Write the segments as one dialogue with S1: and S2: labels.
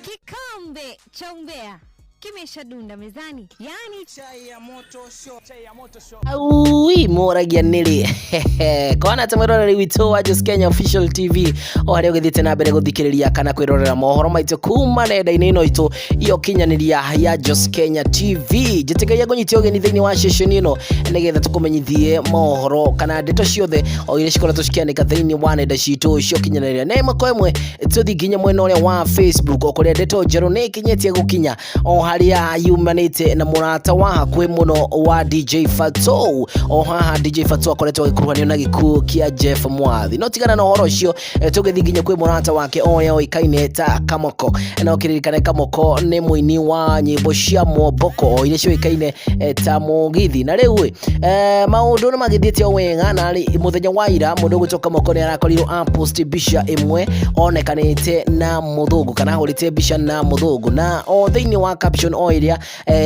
S1: Kikombe cha umbea kimeshadunda mezani, yani
S2: Chai ya moto show. Chai ya moto show.
S3: Aui, moragia nĩrĩ kwana ta mwĩroreri witũ wa Jos Kenya Official TV o harĩa ũgĩthiĩte na mbere gũthikĩrĩria kana kwĩrorera mohoro maitũ kuma nenda-inĩ ĩno itũ ya ũkinyanĩria ya Jos Kenya TV. Njĩtĩkagia ngũnyitie ũgeni thĩinĩ wa ceceni ĩno nĩgetha tũkũmenyithie mohoro kana ndeto ciothe o iria cikoretwo cikĩanĩka thĩinĩ wa nenda citũ cia ũkinyanĩria, na ĩmwe kwa ĩmwe tũthiĩ nginya mwena ũrĩa wa Facebook o kũrĩa ndeto njerũ nĩ ĩkinyĩtie gũkinya o harĩa yumanĩte na mũrata wa hakuhĩ mũno wa DJ Fatxo. O haha DJ Fatxo akoretwo agĩkuruhanio na gĩkuũ kĩa Jeff Mwathi. No tigana na ũhoro ũcio, tũgĩthiĩ nginya kwĩ mũrata wake ũrĩa ũĩkaine ta Kamoko. No kĩririkane Kamoko nĩ mũini wa nyĩmbo cia mwomboko o iria ciũĩkaine ta mũgithi. Na rĩu maũndũ nĩ magĩthiĩte o wega, na mũthenya wa ira mũndũ ũgwĩtwo Kamoko nĩ arakorirwo apost mbica ĩmwe onekanĩte na mũthũngũ kana ahũrĩte mbica na mũthũngũ, na o thĩinĩ wa caption o ĩrĩa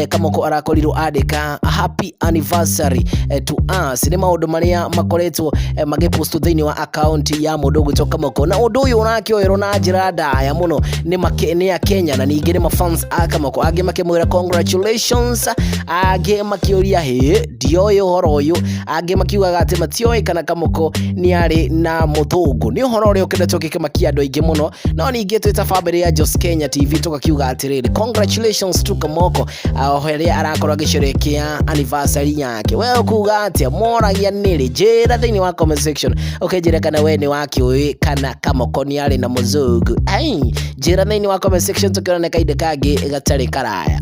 S3: Kamoko arakorirwo andĩka "Happy anniversary to us". Nĩ maũndũ marĩa makoretwo magĩpost thĩinĩ wa account ya mũndũ ũgwĩtwo Kamoko, na ũndũ ũyũ ũrakĩoerwo na njĩra ndaya mũno nĩ Akenya na ningĩ nĩ mafans a Kamoko. Angĩ makĩmwĩra congratulations, angĩ makĩũria hĩ ndioĩ ũhoro ũyũ, angĩ makiugaga atĩ matioĩ kana Kamoko nĩ arĩ na mũthũngũ. Nĩ ũhoro ũrĩa ũkoretwo ũgĩkĩmakia andũ aingĩ mũno, no ningĩ twĩ ta family ya Jos Kenya TV tũgakiuga atĩrĩrĩ, congratulations to Kamoko o harĩa arakorwo agĩcerekea anniversary yake. We ũkuga atĩa? Moragia nĩrĩ? Njĩra thĩinĩ wa comment section ũkĩnjĩra kana we nĩ wakĩũĩ kana Kamoko nĩ arĩ na mũzũngũ. Ai, njĩra thĩinĩ wa comment section, tũkĩonane kahinda kangĩ gatarĩ karaya.